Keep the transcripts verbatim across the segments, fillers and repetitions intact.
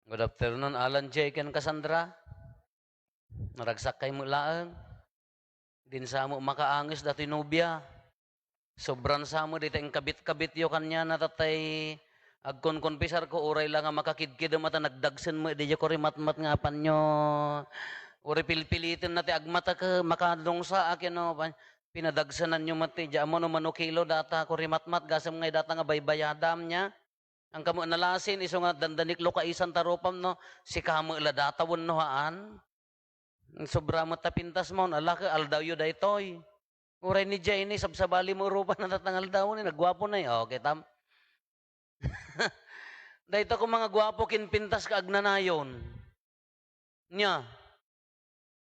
Good afternoon, Alan J ken Cassandra. Naragsakkay met laeng. Din sa met makaanges datoy nobia. Sobran sa met dita inkabit-kabityo kaniana, tatay. Agkonkonpisarko, uray la nga makakidkidem a ta nagdagsen met diay kurimatmat nga apanyo. Uray pilpiliten na ti agmatek, makadungsa a kino, pinadagsenanyo met ti, diay ammo no mano kilo data kurimatmat, gasem nga data nga baybayadam nia. Angkamo nalasin, isu nga dandaniklo kaisan ta rupam no, sika met la data wenno haan. Sobra met ta pintas mo, ala ket aldawyo daytoy. Uray ni Jenny, sabsabali mo rupa na tatang aldaw ni, nagguapo na eh. O, kitam? Dayta ko mga guapo, kinpintas ka agnanayon. Nia.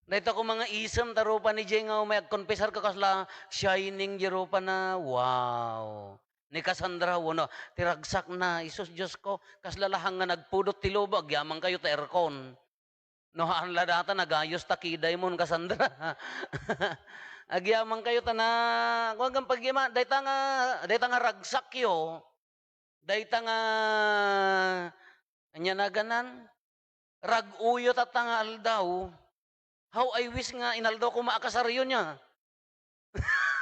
Dayta ko mga isem ta rupa ni Jay nga umay agkonpisar ka kasla shining di rupa na. Wow. Ni Cassandra, wano, ti ragsak na, isus, Diyos ko, kasla lahang nga nagpudot ti lubong, agyaman kayo ta aircon. No, haan la data, nagayos ta kiday mon, Cassandra. Agyaman kayo ta na, kuwan kang pagyama, dayta nga, dayta nga ragsakyo, dayta nga, anya naganan, rag-uyo tatta nga aldaw. How I wish nga inaldaw ko maakasaryo nia.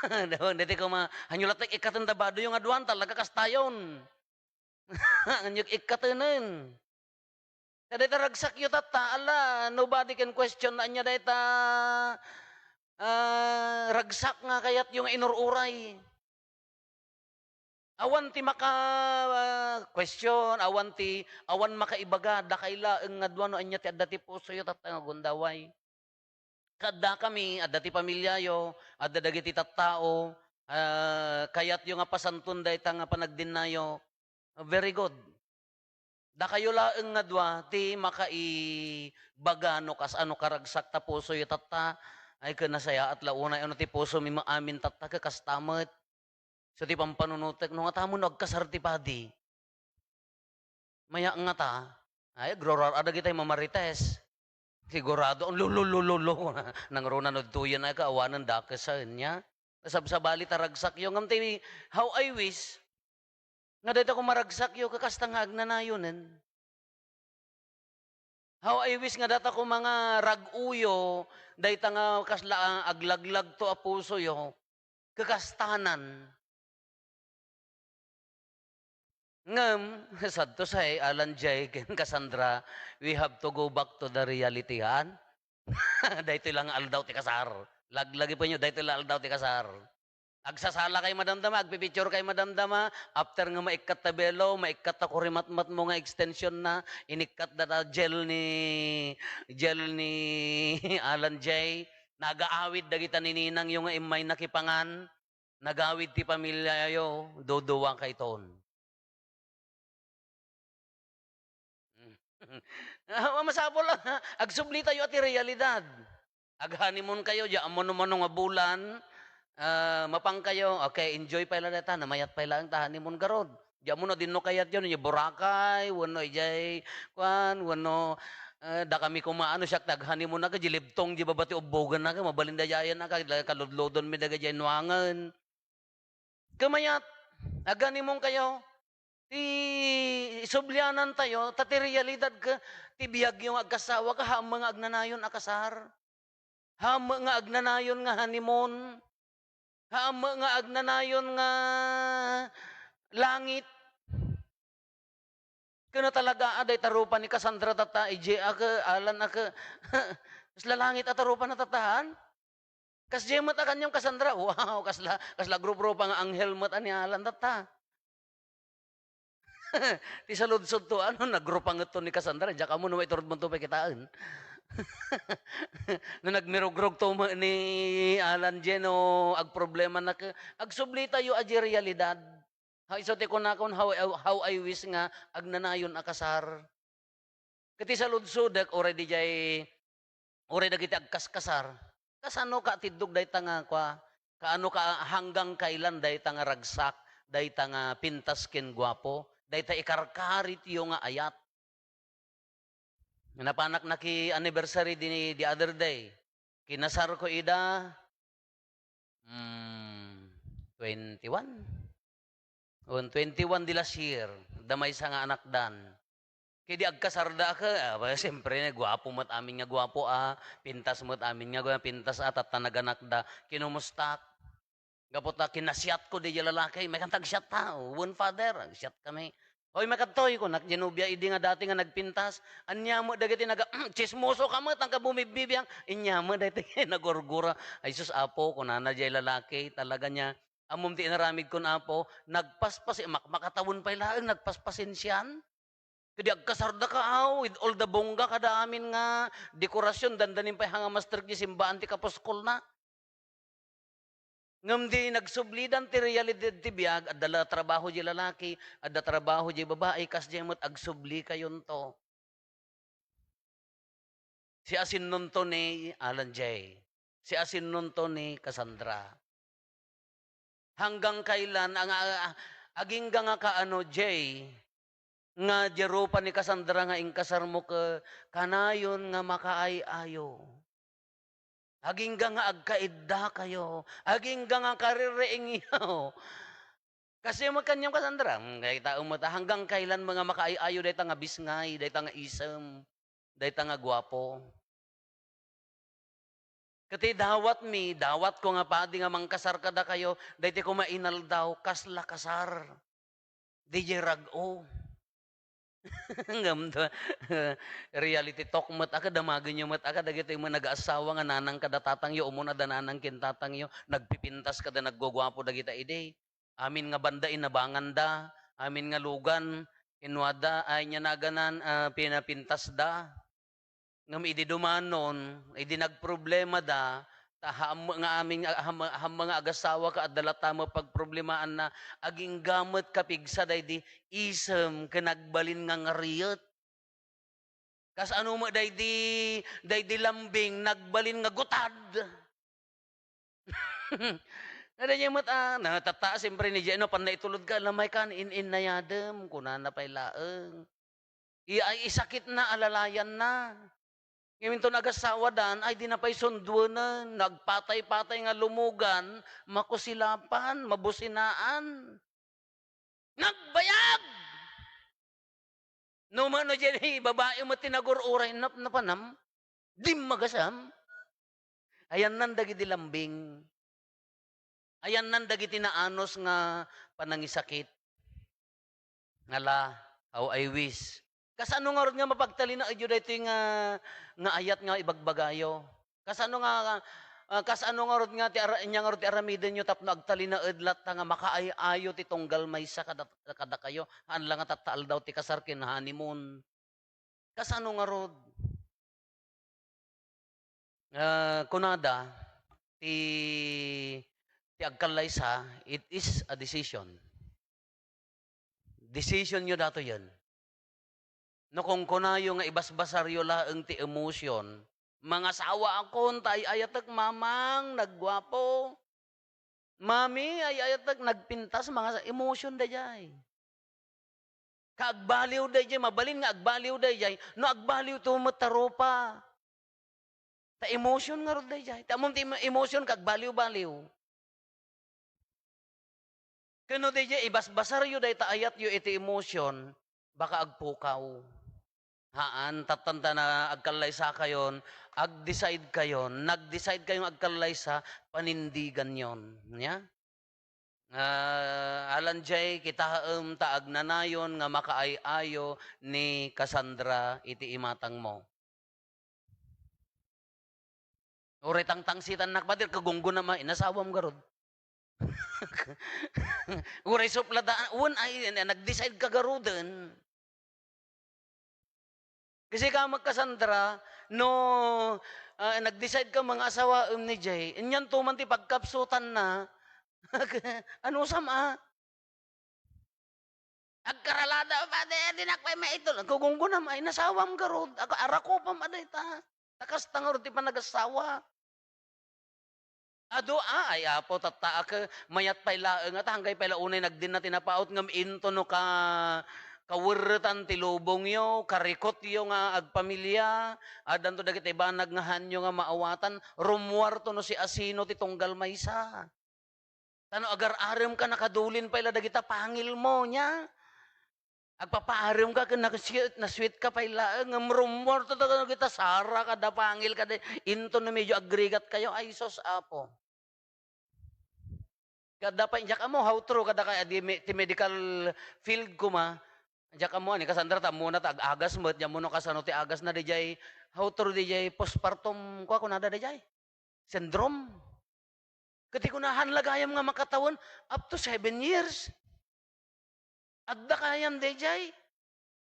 Daw, dati ko ma-, hanyo latta ikkaten ta badoyo nga duan, talaga kastayon. Hanyo ikkatenen. Ta dayta ragsakyo tatta, ala, nobody can question na anya dayta, ah, ragsak nga kayatyo nga inur-uray. Awan ti maka, ah, question, awan ti, awan makaibaga, dakay laeng nga dua no anya ti adda ti pusoyo tatta nga gundaway. Kaddakami, adda ti pamiliayo, adda dagiti tattao, ah, kayatyo nga pasanton dayta nga panagdinnayo. Very good. Dakayo laeng nga dua ti makaibaga no kasano karagsak ta pusoyo tatta, ay, ken nasayaat la unay no ti pusomi amin tatta, ket kasta met. So, ti pampanunotek, no, nga tamo no agkasar ti padi. Maya ngata, ay, agrorar-, adagitay mamarites. Sigurado, ang lululululu, nangruna no tuyen ay kaawanan dakes sa enya. Sabsabali ta ragsakyo. Ngam ti, how I wish, nga dayta ko maragsakyo, kakasta nga agnanayonen. How I wish nga data ko mga rag-uyo, dayta nga kasla, ah, aglaglagto a pusoyo, kakastanan. Ngem, sad to say, Alan J ken Cassandra, we have to go back to the reality, han? Daytoy lang nga aldaw ti kasar. Laglagi pa nyo, daytoy lang aldaw ti kasar. Agsasala kay madamdama, agpipicture kay madamdama, after nga maikkat ta belo, maikkat ta kurimatmat mo nga extension na, inikkat da ta gel ni, gel ni Alan J. Nagaawid dagita ni ninang yo nga immay nakipangan, nagawid ti pamiliayo, duduwa kayton. Ah, masapul, ah, agsubli tayo ti realidad. Ag-honeymoon kayo, di ammo no mano nga bulan, ah, mapan kayo, okay, enjoy pay la dayta, namayat pay laeng ta honeymoon garud. Di ammo no dinno kayat yun, yung Boracay, wano ijay, kwan, wano, ah, da kami kumaano, siak tag honeymoon na ka, di libtong, di baba ti ubbogan na ka, mabalin da jayan na ka, kaludludon mi daga jay nuangan. Kamayat, aganimon kayo, ti sublianan tayo, ta ti realidad ka, ti biyag yo nga agkasawa ka, haan nga agnanayon a kasar. Haan nga agnanayon nga honeymoon. Haan nga agnanayon nga langit. Ken talaga, a, dayta rupa ni Cassandra tatta, ije, a, ke, Alan, a, ke, kasla langit a ta rupa na tatta, han? Kasdiay met a kaniam, Cassandra. Wow, kasla, kasla grup-grupa nga anghel met a ni Alan tatta. Ti saludsod to, ano, nagrupanget to ni Cassandra, diak ammo no maiturod mo to pay kitaen. No nagmirugrog to ma-, ni Alan J no agproblema na ke, agsubli tayo a di realidad. Ha, isu ti kunakon, how, how I wish nga agnanayon a kasar. Ket ti saludsodek, uray dijay, uray dagiti agkaskasar, kasano ka atiddog dayta nga kua, kaano ka, hanggang kailan dayta nga ragsak, dayta nga pintas ken guapo, dayta ikarkarityo nga ayat? Napanak naki-anniversary di, the other day. Kinasarko ida, mm, twenty-one. On twenty-one di last year, da maysa nga anakdan. Idi agkasarda, ke, ah, siyempre, guapo met amin nga guapo, ah, pintas met amin nga gua-, pintas, ah, tatta naganakda. Kinumustak. Gapu ta kinasiatko diay lalaki, "Maikanta agsiat ta, wen, Father, agsiat kami." "Hoy, maikadtoy," kunak diay nobia idi nga dati nga nagpintas. Ania met dagiti naga-, "Tsismoso ka met, haan ka bumibbibiang." Inia met daytoy nagurgura. "Ay sus, Apo," kunana diay lalaki, talaga niya, "Ammom ti inaramidkon, Apo, nagpaspas-, mak-, makatawen pay laeng, nagpaspasensian." Kadi agkasarda ka, aw, with all the bongga kada amin nga dekorasyon, dandanin pay hangamastrek di simbaan ti kapuskolna. Ngem di nagsublidan ti realidad ti biag, adda la trabaho di lalaki, adda trabaho di babai, kas di met agsubli kayonto. Siasinnonto ni Alan Jay. Siasinnonto ni Cassandra. Hanggang kailan ang, ah, agingga nga kaano, Jay, nga di rupa ni Cassandra nga inkasarmo ke-, kanayon nga makaay-ayo? Agingga nga agkaidda kayo. Agingga nga kaririingyo. Kasi mo kanyang Cassandra, hmm, kay tao mo ta, hanggang kailan mo nga makaay-ayo dayta nga bisngay, dayta nga isem, dayta nga guapo? Ket idawatmi, dawatko nga padi nga mangkasar kadakayo, daytoy koma inaldaw, kasla kasar. Diay rag-o. Ngem da, reality talk met, a, kadamagenyo met, a, kadagitoy met nag-aasawa nga nanang kada tatangyo, umuna da nanang ken tatangyo, nagpipintas kada nagguguapo dagita idi. Amin nga banda, inabanganda. Amin nga lugan, inuada, ay, nia naganan, ah, pinapintasda. Ngem idi dumanon, idi nagproblemada, ta haam nga amin, haam, haam nga agasawa ket adda latta met pagproblemaanna, agingga met kapigsa daydi isem ken nagbalin nga ngariet. Kasano met daydi, daydi lambing, nagbalin nga gutad. Adda met, ah, na, tatta, siyempre, ni Jay, no, panna itulod ka, "Lamay kan, in-innayadem," kunana pay laeng. I-, ay, isakitna, alalayanna. Ngem inton agasawadan, ay, dina pay sunduenen, nagpatay-patay nga lumugan, makusilapan, mabusinaan. Nagbayag! No mano diay babai met ti nagur-uray, nap-, napanam, dimmagasam. Ayannan dagiti lambing. Ayannan dagiti naanus nga panangisakit. Ngala, how I wish. Kasano ngarud nga mapagtalinaedyo daytoy nga, nga ayat nga ibagbagayo? Kasano nga, ah, kasano ngarud nga ti ara-, ania ngarud ti aramidenyo tapno agtalinaed latta nga makaay-ayo ti tunggal maysa kada-, kadakayo? Haan la nga tatta aldaw ti kasar ken honeymoon. Kasano ngarud? Ah, kunada, ti, ti agkallaysa, it is a decision. Decisionyo datoyen. No kunkunayo nga ibasbasaryo laeng ti emotion, "Mangasawaakon ta ay-ayatek, Mamang, nagguapo. Mami, ay-ayatek, nagpintas," mangasa-, emotion daydiay. Kaagbaliw daydiay, mabalin nga agbaliw daydiay, no agbaliwto met ta rupa. Ta emotion ngarud daydiay. Ta ammom ti emo-, emotion, kaagbaliw-baliw. Ken no daydiay, ibasbasaryo dayta ayatyo iti emotion, baka agpukaw. Haan, tattanta na agkallaysakayon, agdecide kayon, nagdecide kayon nga agkallaysa, panindiganyon. Nia? Ah, Alan Jay, kitaem ta agnanayon nga makaay-ayo ni Cassandra iti imatangmo. Uray tangtangsitannak, Father, kagunggonam, ay, nasawam garud. Uray supladaan, wen, ay, na-, nag-decide ka garuden. Kasi ka, Cassandra, no, ah, nag-decide ka mangasawaem ni Jay, anianto man ti pagkapsutanna, anusam a? Agkaralada, Father, dinak pay maitul-, kagunggonam, ay, nasawam garud, ako, arakopam a dayta. Ta kasta ngarud ti panagasawa. Adu, a, ay, Apo, tatta, ak-, mayat pay laeng, ta hanggay pay la unay nagdinna ti napaut, ngem into no ka-, kawerretan ti lubongyo, karikotyo nga agpamilia, addanto dagiti banag nga haanyo nga maawatan, rummuarto no siasino ti tunggal maysa. Ta no agar-arem ka, nakadulin pay la dagita pangilmo, nia? Agpapaarem ka ken nasi-, na-sweet ka pay laeng, ngem rummuar to dagita sara kada pangil kada inton no medyo agrigat kayo. Ay, sus, Apo. Kada pay, diak ammo, how true, kada kay adi me-, ti medical field koma. Diak ammo, ni Cassandra, ta ammona ta ag-agas met, diak ammo no kasano ti agasna, dijay, how true, dijay, postpartum, kua, kunada, dijay? Syndrome. Ket ti kunahan la gayam nga makatawen up to seven years. Adda gayam dayjay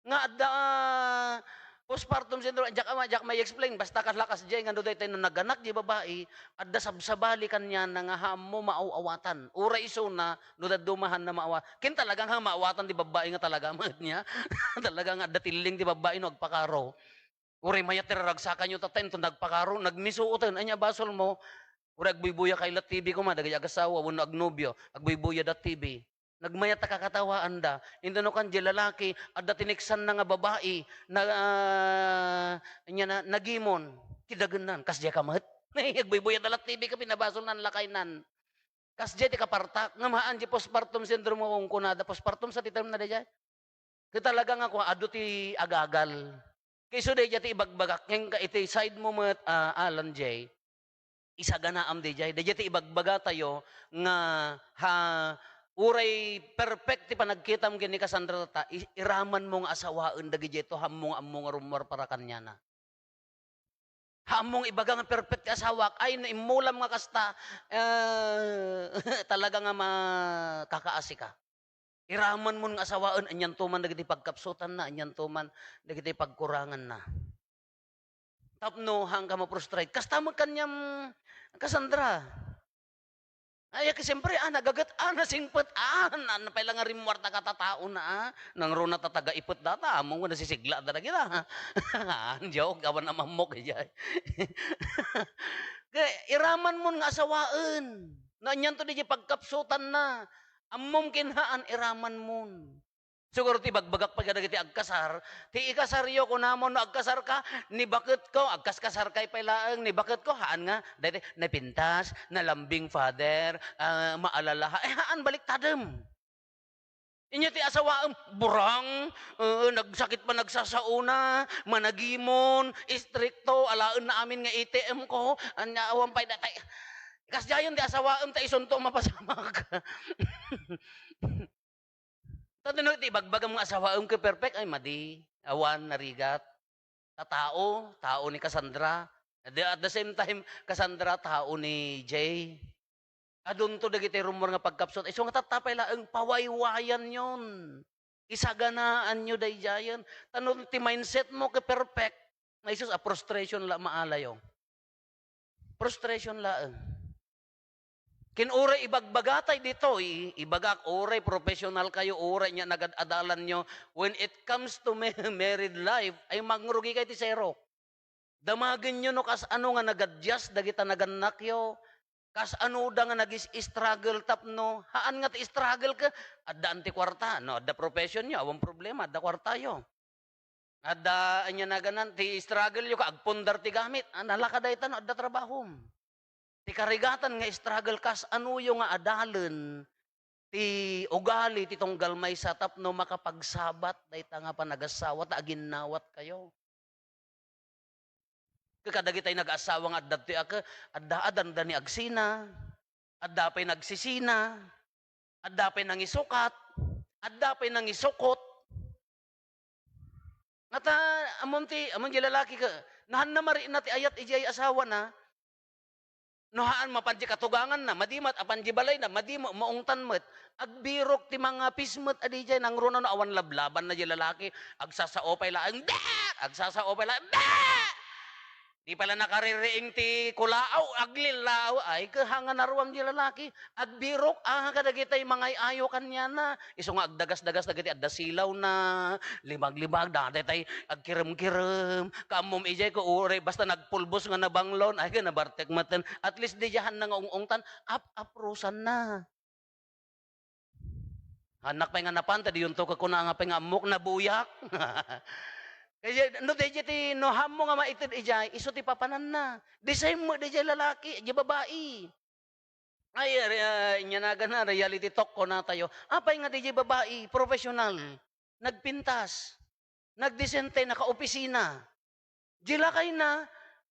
nga adda, ah, postpartum syndrome. Diak ama-, diak may explain. Basta kasla kasjay nga no daytoy no naganak di babai, adda sabsabali kaniana nga haammo maaw-awatan. Uray isuna, no daddumahan na maawa-, ken talaga nga maawatan di babai nga talaga met niya. Talaga nga adda tilling di babai no agpakaro. Uray mayat ti raragsakanyo, tatta, inton nagpakaro, nagmisuoten. Ania basolmo? Uray agbuybuya kay la T V koma, dagiti agasawa wenno agnobio, agbuybuya da T V. Nagmayat ta kakatawaanda. Inton no kan di lalaki, adda tiniksanna nga babai, na, ah, ania na, nagimon. Ti dagennan, kasdiay ka met? Agbuybuya da la T V ka, pinabasolnan lakaynan. Kasdiay ti kapartak, ngem haan di postpartum syndrome nga kunkunada, postpartum sa ti term na dayjay? Ket talaga nga kua, adu ti agagal. Ket isu dayjay ti ibagbagak, kenka iti side mo met, ah, Alan J, isaganaam dayjay. Dayjay ti ibagbagatayo nga, ha, uray perfect ti panagkitam ken ni Cassandra tatta, i-, iramanmo nga asawaen dagijay to, haammo nga ammo nga rummuar para kaniana. Haammo nga ibaga nga perfect ti asawak. Ay, no immulam nga kasta, eh, talaga nga makakaasi ka. Iramanmon nga asawaen, anianto man dagiti pagkapsutanna, anianto man dagiti pagkuranganna. Tapno haanka ma-frustrate. Kasta met kaniam, Cassandra. Ay, ket siyempre, ah, nagaget, ah, nasingpet, ah, na, na pay la nga rimmuar ta katataona, ah. Nangruna ta taga-ipet data, ammom nga nasisigla da dagita. Ah, joke, awan a mammok, ijay. Kay, iramanmon nga asawaen. No, anianto dayjay pagkapsutanna. Ammom ken haan, iramanmon. Siguro ti ibagbagak pay kadagiti agkasar, ti ikasaryo, kunamon, no agkasarka, ni baketko, agkaskasarkay pay laeng, ni baketko, haan nga, daytoy, napintas, nalambing, Father, ah, maalalaha. Eh, haan, baliktadem. Inya ti asawaem, burang, eh, nagsakit pa nagsasaona, managimon, istrikto, alaenna amin nga A T M ko, anya, awan pay daytoy. Kasdiayen ti asawaem, ta isunto mapasamak. Tapno iti ibagbagam nga asawaem ket perfect, ay madi, awan narigat. Ta tao, tao ni Cassandra. At the, at the same time, Cassandra, tao ni Jay. Adunto dagiti rummuar nga pagkapsut. Isu nga tatta pay laeng pawaywayanyon. Isaganaanyo daydiayen. Ta no ti mindset mo ket perfect, nga isus a frustration la maalayo. Frustration laeng. Ken uray ibagbagatayo ditoy, ibagak, uray professional kayo, uray nia nagad-adalanyo, when it comes to ma-, married life, ay mangrugi kayo ti zero. Damagenyo no kas-ano nga nag-adjust dagita nagannakyo, kas-anoda nga nag-is-, struggle tapno, haan nga ti struggle ka, addaan ti kuarta, no, adda professionyo, awan problema, adda kuartayo. Adda, ania naganan, ti struggle yo ka, agpundar ti gamit. Ah, nalaka dayta no adda trabahom. Ti karigatan nga struggle, kas-anoyo nga adalen ti ugali ti tunggal maysa tapno makapagsabat dayta nga panagasawa ta aginnawat kayo. Ket kadagitay nag-asawa nga adda ditoy a ke-, adda, adanda ni agsina, adda pay nagsisina, adda pay nangisukat, adda pay nangisukot. Ngata, ammom ti, ammom ti lalaki ka, nahanna marikna ti ayat idiay asawana. No haan mapan ti katuganganna, madi met apan di balayna, madi mo-, maungtan met. Agbirok ti mangapis met a didiay nangruna no awan lablabanna di lalaki. Agsasao pay laeng, "Bek!" Agsasao pay laeng, "Bek!" Di pala nakaririing ti kulaaw, aglillaaw. Ay, kahanga naruam di lalaki. Agbirok, ah, kadagitay mangay-ayo kaniana. Isu nga agdagas-dagas dagiti adda silawna, limag-limag, dagitay agkirem-kirem. Kaammom idiay ko uray basta nagpulbos nga nabanglon, ay, kay nabartek maten. At least, di diay hanna nga ung-ungtan, ap-aprosanna. Hannak pay nga napan, ta diyonto ka kuna nga pay nga ammok, nabuyak. Kay, no, di, di, ti, no, hammo nga maited idiay, isu ti papananna. Di same mo, di diay lalaki, di babai. Ay, re-, ah, inyanagan na, reality talk ko natayo. Apay nga di diay babai, professional. nagpintas, nagdisente, nakaopisina. Di lakayna,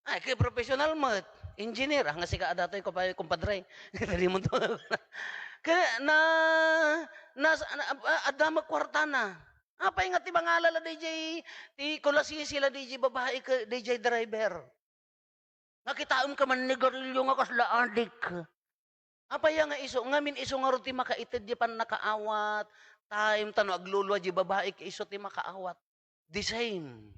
ay, kay professional met. Engineer, ah, nga sika adatoy, kumpa-, kumpadre. Dadi mo to. Kaya na, na, na, ah, adda met kuartana. Apay nga ti mangala la D J, ti kulasisi la D J babae ket D J driver. Nga kitaem ka mannigarilyo nga kasla adik. Apay nga isu, ngamin isu ngarud ti makaited di pannakaawat, time, ta no aglulua di babae, isu ti makaawat. The same.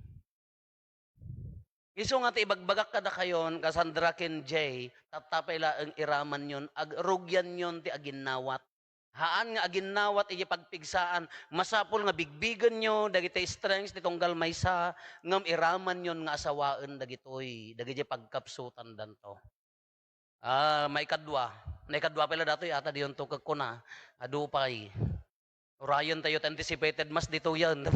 Isu nga ti ibagbagak kadakayon, Cassandra ken Jay, tattapay laeng iramanyon, ag-, rugianyon ti aginnawat. Haan nga aginnawat iti pagpigsaan, masapul nga bigbigenyo dagiti strengths ti tunggal maysa, ngem iramanyon nga asawaen dagitoy, dagiti pagkapsutandanto. Ah, maikadua. Maikadua pay la datoy, ata diyonto ket kuna, adu pay. Urayen tayo ti anticipated mass ditoyen.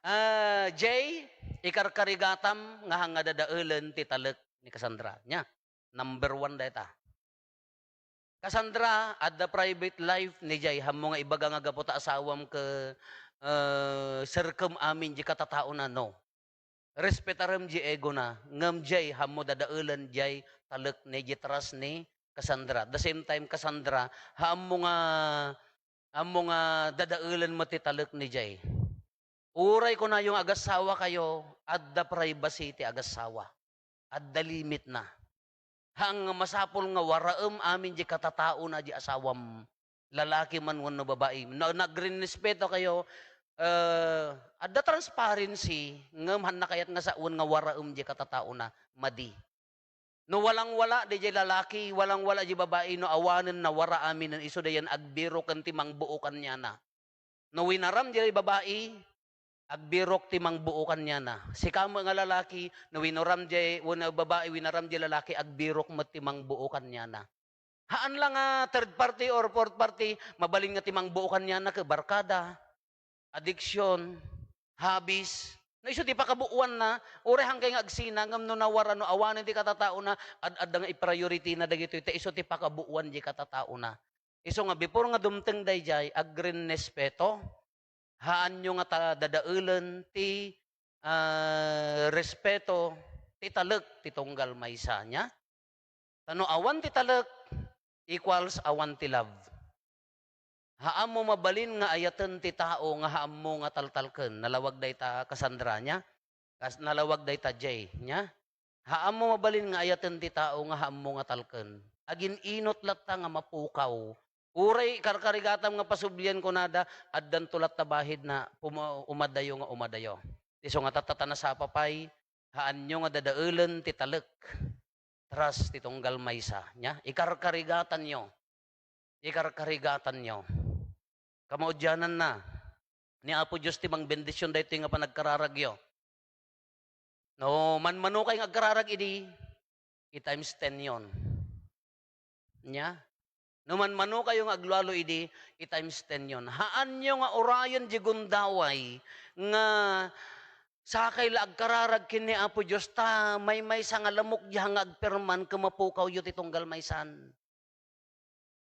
Ah, Jay, ikarkarigatam nga hanga dadaelen ti talek ni Cassandra. Nya, number one dayta. Cassandra, adda private life ni Jay. Hammo nga ibaga nga gapu ta asawam ket, eh, serkem amin di katataona, no. Respetarem di egona, ngem Jay, hammo dadaelen Jay talek ni di trust ni Cassandra. At the same time, Cassandra, hammo nga, hammo nga dadaelen mo ti talek ni Jay. Uray kunayo nga agasawa kayo, adda privacy ti agasawa. Adda limit na. Haan nga masapul nga waraem amin di katataona di asawam, lalaki man wenno babai. Na, nagrinrespeto kayo, eh, adda transparency, ngem haan na kayat nga sawen nga waraem di katataona, madi. No walang-wala di jay lalaki, walang-wala di babai, no awanen nawara aminen isu dayan agbirok ken ti mangbuo kaniana. No winaram di babai, agbirok ti mangbuo kaniana. Sika met nga lalaki, no winaram di, wenno babai, winaram di lalaki, agbirok met ti mangbuo kaniana. Haan la nga third party or fourth party, mabalin nga ti mangbuo kaniana ket barkada, addiction, hobbies. No isu ti pakabuoanna, uray hankay nga agsina, ngem no nawara, no awanen ti katataona, ad-adda nga i-priority na dagitoy, ta isu ti pakabuoan di katataona. Isu nga before nga dumteng dayjay, agrinrespeto. Haanyo nga ta-, dadaelen ti, ah, respeto ti talek ti tunggal maysa nia. Ta no awan ti talek equals awan ti love. Haammo mabalin nga ayaten ti tao nga haammo nga taltalken. Nalawag dayta Cassandra nia. Kas-, nalawag dayta Jay nia. Haammo mabalin nga ayaten ti tao nga haammo nga talken. Agin-inot latta nga mapukaw. Uray karkarigatam nga pasublian kunada, addanto latta bahid na puma-, umadayo nga umadayo. Isu nga tatta ta nasapa pay, haanyo nga dadaelen ti talek. Trust ti tunggal maysa. Nia, ikarkarigatanyo. Ikarkarigatanyo. Kamaudiananna, ni Apo Dios ti mangbendision daytoy nga panagkararagyo. No manmano kayo nga agkararag idi, i-times ten yon. Nia? No manmano kayo nga aglualo idi, i-times ten yon. Haanyo nga urayen di gundaway nga sakay la agkararag ken ni Apo Dios ta maymaysa nga lamok di nga agperman ken mapukawyo ti tunggal maysan.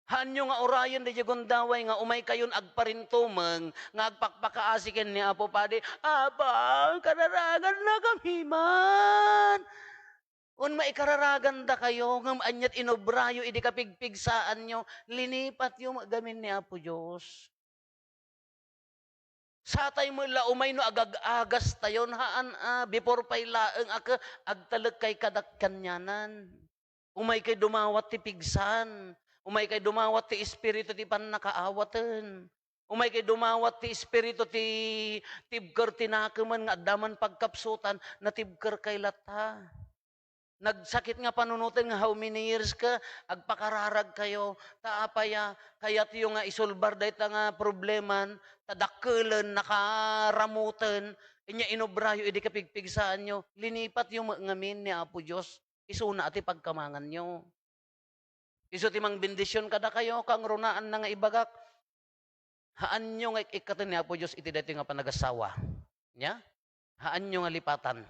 Haanyo nga urayen dayjay gundaway nga umay kayon agparintumeng nga agpakpakaasi ken ni Apo Padi, "Apo, kararaganna kami man." Wen maikararaganda kayo, ngem aniat inobrayo idi kapigpigsaanyo, linipatyo met gamin ni Apo Dios. Satay met la umay no agag-agas tayon, haan a, before pay laeng a ke-, agtalek kay kadak kanianan. Umay kay dumawat ti pigsan. Umay kay dumawat ti espiritu ti pannakaawaten. Umay kay dumawat ti espiritu ti tibker ti nakemen nga adda man pagkapsutan, natibker kay latta. Nagsakit nga panunoten nga how many years ka, agpakararag kayo. Ta apay a, kayatyo nga isolbar dayta nga probleman, ta dakkelen, nakaramuten, inya inobrayo idi kapigpigsaanyo, linipatyo met ngamin ni Apo Dios, isuna a ti pagkamanganyo. Isu ti mangbendision kadakayo, kangrunaan na nga ibagak, haanyo nga ik-ikkaten ni Apo Dios iti daytoy nga panagasawa. Nia? Haanyo nga lipatan.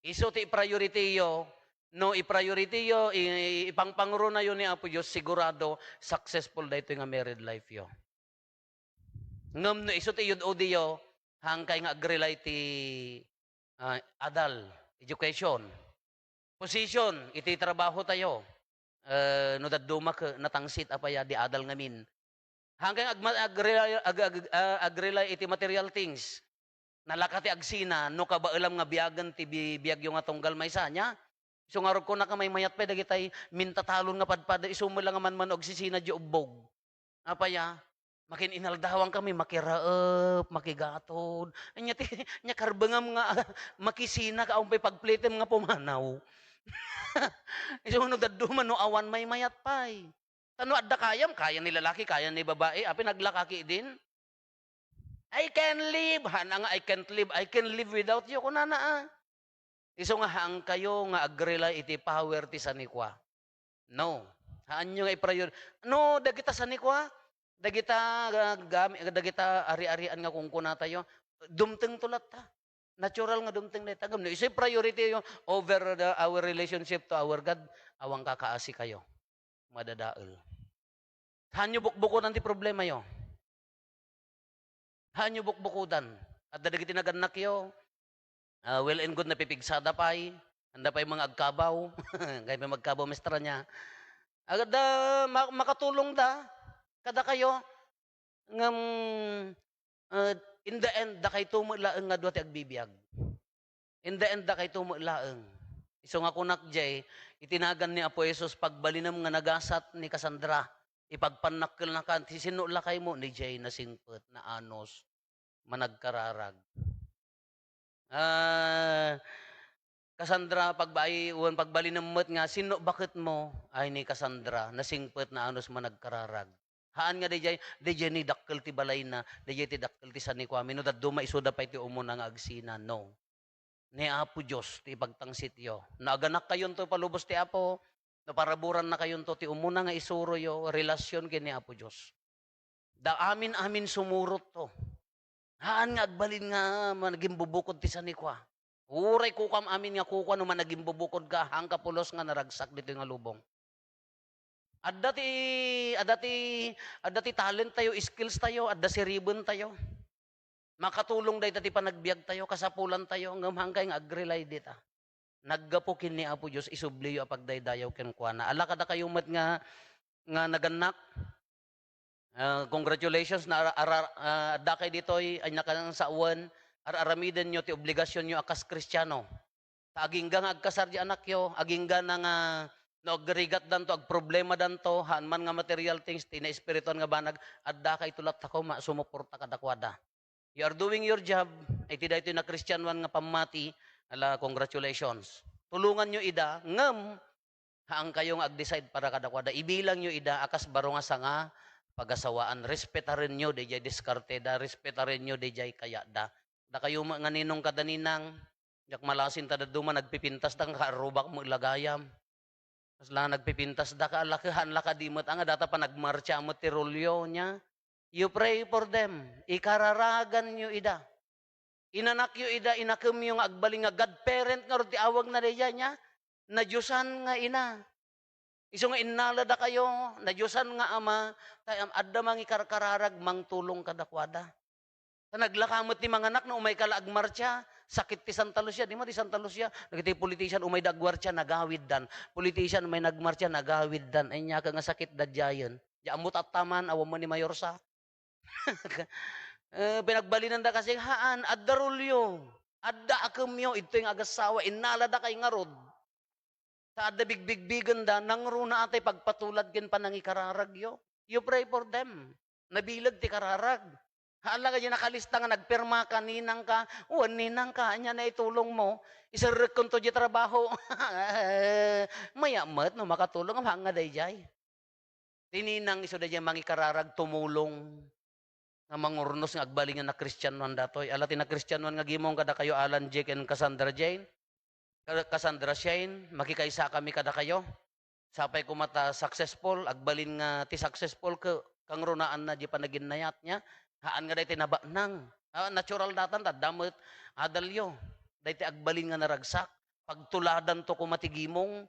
Isu ti i-priority yo. No i-priority yo, i-, ipangpangrunayo ni Apo Dios, sigurado successful daytoy nga married life yo. Ngem no isu ti iyud-udiyo, haankay nga agrely ti, ah, adal, education, position iti trabaho tayo. Eh, no dadduma ket natangsit apay a di adal ngamin. Haankay nga agma-, agrely, ag-, ag-, ah, agrely iti material things. Nalaka ti agsina no kabaelam nga biagen ti bi-, biagyo nga tunggal maysa nia. Isu ngarud, kunaka, maymayat pay dagitay mintatalon nga padpada, isu met la nga manmano agsisina diay ubbog. Apay a? Makin-inaldawankami, makiraep, makigatod. Ania ti, ania karbengam nga makisina ket awan pay pagplitem nga pumanaw? Isu no dadduma no awan, maymayat pay. Ta no adda kayam, kaya ni lalaki, kaya ni babae, apay naglakaki din? "I can live." Haan nga, "I can't live. I can live without you," kunana, ah. Isu nga haankayo nga agrely iti power ti sanikua. No. Haanyo nga iprayor-, no, dagita sanikua, dagita, ah, gam-, dagita ari-arian nga kunkunatayo, dumtengto latta. Natural nga dumteng dayta. Ngem no isu priority yo over the, our relationship to our God, awan kakaasikayo. Madadael. Haanyo bukbukodan ti problemayo. Haanyo bukbukodan. Adda dagiti nagannakyo, ah, well and good, napipigsada pay, anda pay mga agkabaw, kaya pay magkabaw, mestra nia. Adda, ma-, makatulongda kadakayo, ngem, ah, in the end, dakayto met laeng nga dua ti agbibiag. In the end, dakayto met laeng. Isu nga kunak diay, iti nagan ni Apo Jesus, pagbalinem nga nagasat ni Cassandra, ipagpannakkelnaka, ti sinno lakaymo, ni diay nasingpet, naanus, managkararag. Ah, Cassandra, pagba-, ay, wen pagbalinem met nga, sinno baketmo? Ay, ni Cassandra, nasingpet, naanus, managkararag. Haan nga daydiay, daydiay ni dakkel ti balayna, daydiay ti dakkel ti sanikuami, no dadduma isuda pay ti umuna nga agsina, no. Ni Apo Dios ti ipagtangsityo. No aganakkayonto palubos ti Apo, no paraburannakayonto ti umuna nga isuroyo, relasyon ken ni Apo Dios. Da amin-amin sumurotto. Haan nga agbalin nga managimbubukod ti sanikua. Uray kukam amin nga kukua no managimbubukodka, haanka pulos nga naragsak ditoy nga lubong. Adda ti, adda ti, adda ti talent tayo, skills tayo, adda siriben tayo. Makatulong dayta ti panagbiag tayo, kasapulan tayo, ngem haankay nga agrely dita. Naggapu ken ni Apo Dios, isubliyo a pagdaydayaw kenkuana. Ala kadakayo met nga, nga nagannak, ah, congratulations, na ara-, ara-, ah, adda kay ditoy, ania kan sawen, ar-aramidenyo ti obligasionyo a kas Kristiano. Ta agingga nga agkasar di anakyo, agingga na nga no agrigatdanto, agproblemadanto, haan man nga material things, ti naespirituan nga banag, adda kay ito latta koma, sumuporta kadakuada. You are doing your job, iti daytoy na Kristianoan nga pammati, ala, congratulations. Tulonganyo ida, ngem, haankayo nga ag-decide para kadakuada. Ibilangyo ida a kas baro nga sanga pagasawaan. Respetarenyo dayjay diskarteda, respetarenyo dayjay kayatda. Dakayo met nga ninong kada ninang, diak malasin ta dadduma nagpipintasda nga kaarrubak met la gayam. Kasla nagpipintasda ka, ala, haan la kadi met nga data panagmartsa met ti rolyo nia. You pray for them. Ikararaganyo ida. Inanakyo ida, inakemyo nga agbalin nga godparent ngarud ti awagna dayjay nia. Nadiosan nga ina. Isu nga innaladakayo, nadiosan nga ama, ta adda mangikarkararag, mangtulong kadakuada. Ta naglaka met ti manganak no umayka la agmartsa, sakit ti Santa Lucia, di mo di Santa Lucia, dagiti politician umayda agmartsa, nagawiddan. Politician umay nagmartsa, nagawiddan. Ay, nia ka nga sakit daydiayen. Di ammo tattaman, awan mo ni mayorsa. Eh, pinagbalinanda kasi, haan, adda rolyo, adda akemyo, idtoy nga agassawa, innaladakay ngarud. Ta adda bigbigbigenda, nangruna atay pagpatulad ken panangikararagyo. You pray for them. Nabileg ti kararag. Haan la kadi nakalista nga nagpirma ka, ninang ka, wen ninang ka, ania na itulong mo, iserrekkonto di trabaho. Maya met no makatulong, haan nga dayjay. Ti ninang isu dayjay mangikararag, tumulong nga mangurnos nga agbalin nga nakristianoan datoy. Ala ti nakristianoan nga gimong kadakayo, Alan J ken Cassandra Jane. Ka-, Cassandra Shane, makikaisa kami kadakayo. Sapay koma ta successful, agbalin nga ti successful ke-, kangrunaanna di panaginnayat nia. Haan nga dayta nabaknang. Ah, natural datan, ta adda met adalyo. Dayta agbalin nga naragsak. Pagtuladanto koma ti gimong.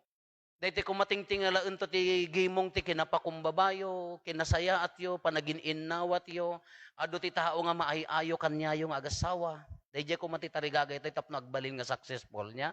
Daytoy koma tingtingalaentayo ti gimong ti kinapakumbabayo, kinasayaatyo, panagin-innawatyo. Adu ti tao nga maay-ayo kaniayo nga agasawa. Daydiay koma ti tarigagaytayo tapno agbalin nga successful nia.